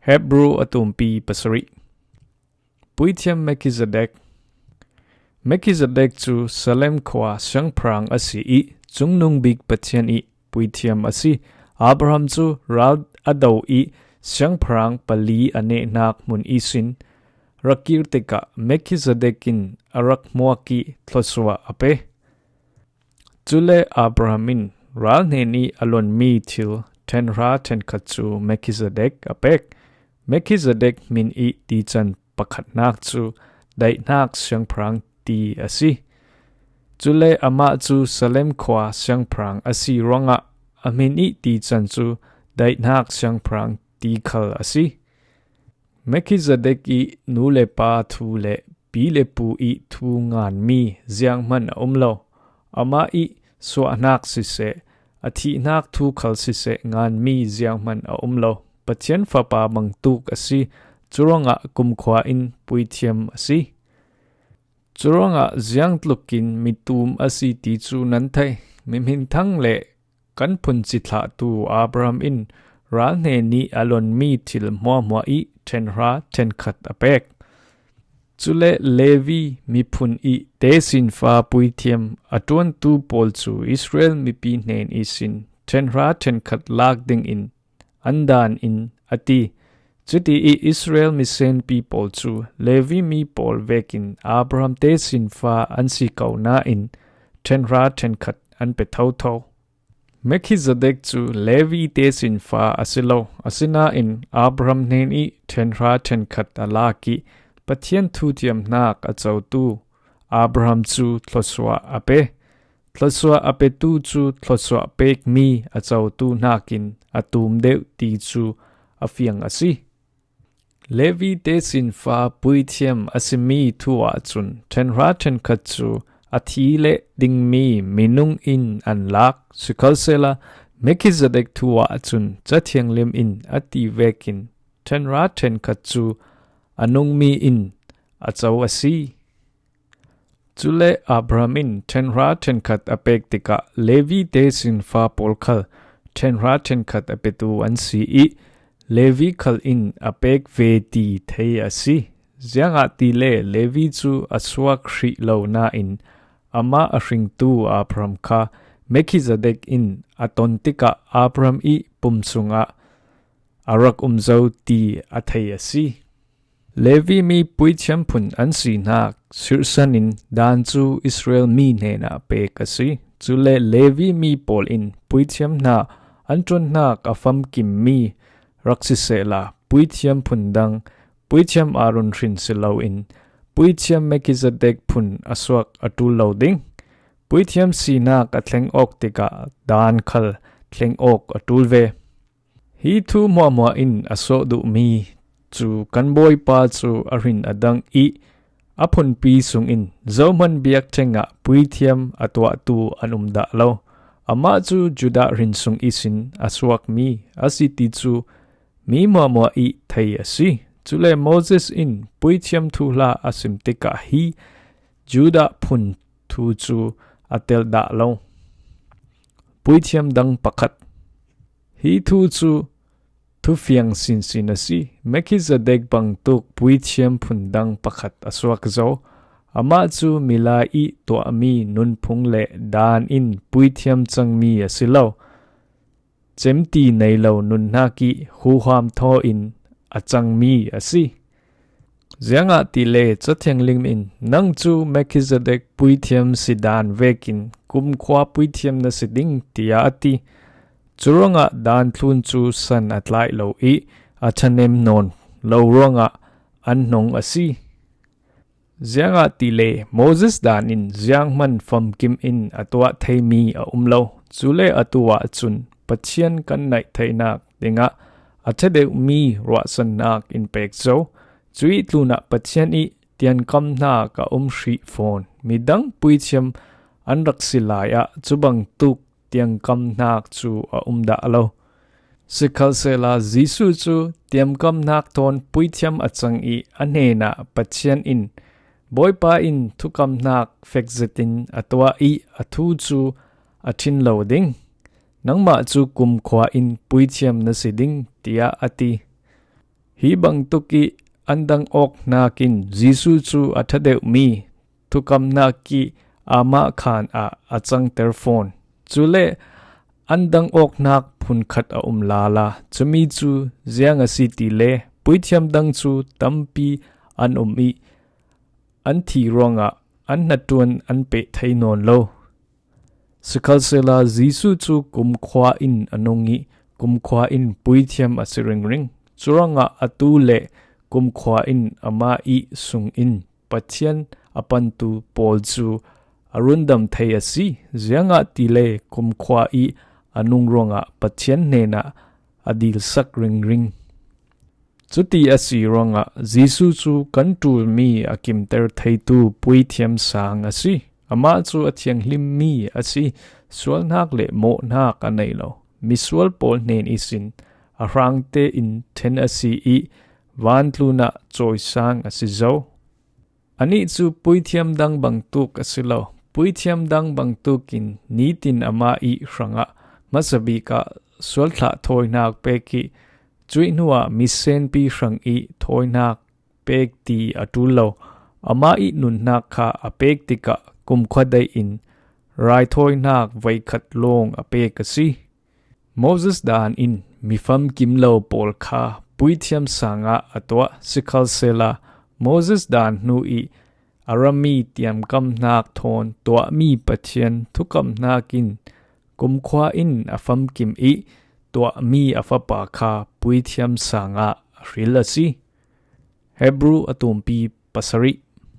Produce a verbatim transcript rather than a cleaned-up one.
Hebru a tumpi pasarih. Puithiam Melchizedek. Melchizedek cu Salem khua siangpahrang a si ih, Cungnung Bik Pathian ih puithiam a si. Abraham cu ral a do ih, siangpahrang pali a nehnak hmun ihsin rak kir tikah Melchizedek in a rak hmuak ih thluasuah a pe. Cule Abraham in ral hnen ih a lonmi thil ṭhenhra ṭhenkhat cu Melchizedek a pek. Melchizedek hmin ih tican pakhatnak cu daihnak siangpahrang ti a si. Cule amah cu Salem khua siangpahrang a si ruangah a hmin ih tican cu daihnak siangpahrang ti khal a si. Melchizedek ih nu le pa thu le pi le pu ih thu nganmi zianghman a um lo. Amah ih suahnak siseh, a thihnak thu khal siseh nganmi zianghman a um lo. Pathian Fapa bangtuk a si. Curuangah kumkhua in puithiam a si. Curuangah ziangtlukin mi tum a si ti cu nan thei. Mihminthang le kan phunci thlahtu Abraham in ral hnen ih a lonmi thil hmuahhmuah ih ṭhenhra ṭhenkhat a pek. Cule Levi miphun ih tesinfa puithiam a ṭuantu pawl cu Israel mipi hnen ihsin ṭhenhra ṭhenkhat lak dingin an dan in a ti. Cuti ih Israel misenpi pawl cu Levi mi pawl vekin Abraham tesinfa an si ko nain ṭhenhra ṭhenkhat an pe thotho. Melchizedek cu Levi tesinfa a si lo, asinain Abraham hnen ih ṭhenhra ṭhenkhat a lak ih Pathian thutiamnak a cotu Abraham cu thluasuah a pe. Thluasuah a petu cu thluasuah pekmi a cotu hnakin a tum deuh ti cu a fiang a si. Levi tesinfa puithiam a simi thu ahcun ṭhenhra ṭhenkhat cu a thi leh dingmi minung in an lak. Sikhalsehla Melchizedek thu ahcun Ca Thianghlim in a ti vekin ṭhenhra ṭhenkhat cu a nungmi in a co a si. Cule Abraham in ṭhenhra ṭhenkhat a pek tikah Levi tesinfa pawl khal ṭhenhra ṭhenkhat a petu an si ih Levi khal in a pek ve ti thei a si. Ziangahtile Levi cu a suak hrih lo nain amah a hringtu Abraham kha Melchizedek in a ton tikah Abraham ih pum sungah a rak um zo ti a thei a si. Levi mi puithiam phun an sinak sirhsan in dan cu Israel mi hnenah pek a si. Cule Levi mi pawl in puithiam hna an ṭuannak a famkimmi rak sisehla puithiam phun dang, puithiam Aaron hrin si loin puithiam Melchizedek phun a suak a ṭul lo ding. Puithiam sinak a thleng awk tikah dan khal thleng awk a ṭul ve. Hi thu hmuahhmuah in a sawh duhmi cu kan Bawipa cu a hrin a dang ih a phunpi sungin zohman biakṭheng ah puithiam a tuahtu an um dah lo. Amah cu Judah hrin sung ihsin a suakmi a si ti cu mi hmuahhmuah ih thei a si. Cule Moses in puithiam thuhla a sim tikah hi Judah phun thu cu a telh dah lo. Puithiam dang pakhat. Hi thu cu thufiang sinsin a si. Melchizedek bangtuk puithiam phun dang pakhat a suak zo. Amah cu milai ih tuahmi nunphung le dan in puithiam cangmi a si lo. Cemti nei lo nunnak ih huham thaw in a cangmi a si. Ziangahtile Ca Thianghlim in, "Nang cu Melchizedek puithiam si dan vekin kumkhua puithiam na si ding," tiah a ti. Curuangah dan thlun cu san a tlaih lo ih a ṭhanem nawn lo ruangah an hnong a si. Ziangahtile Moses dan in zianghman famkim in a tuah theimi a um lo. Cule atu ahcun Pathian kan naih theinak dingah a ṭha deuhmi ruahsannak in pek zo. Cuih tlunah Pathian ih tiankamnak a um hrih fawn. Midang puithiam an rak si lai ah cubangtuk tiankamnak cu a um dah lo. Sikhalsehla Jesuh cu tiamkamnak thawn puithiam a cang ih a hnenah Pathian in, "Bawipa in thukamnak fek zetin a tuah ih a thu cu a ṭhin lo ding. Nangmah cu kumkhua in puithiam na si ding," tiah a ti. Hi bangtuk ih an dang awknak in Jesuh cu a ṭha deuhmi thukamnak ih amah khaan ah a cangter fawn. Cule an dang awknak phunkhat a um lala. Cumi cu ziang a si tile puithiam dang cu tampi an um ih an thi ruangah an hnaṭuan an peh thei nawn lo. Sikhalsehla Jesuh cu kumkhua in a nung ih kumkhua in puithiam a si ringring. Curuangah atu le kumkhua in amah ih sungin Pathian a pantu pawl cu a rundam thei a si, ziangahtile kumkhua ih a nung ruangah Pathian hnenah a dilsak ringring. Cuti a si ruangah Jesuh cu kan ṭulmi a kimter theitu puithiam sang a si. Amah cu a thianghlimmi a si, sualnak le mawhnak a nei lo. Misual pawl hnen ihsin a hrangte in ṭhen a si ih vantlun ah cawisang a si zo. Anih cu puithiam dang bangtuk a si lo. Puithiam dang bangtuk in nitin amah ih hrangah hmasa bik ah sualthlah thawinak pek ih cuih hnuah misenpi hrang ih thawinak pek ti a ṭul lo. Amah ih nunnak kha a pek tikah kumkhua daih in raithawinak voikhat lawng a pek a si. Moses Daan in mi famkim lo pawl kha puithiam sangah a tuah. Sikhalsehla Moses Daan hnu ih a rami tiamkamnak thawn tuahmi Pathian thukamnak in kumkhua in a famkim ih tuahmi a fapa kha puithiam sangah a hril a si. Hebru a tumpi pasarih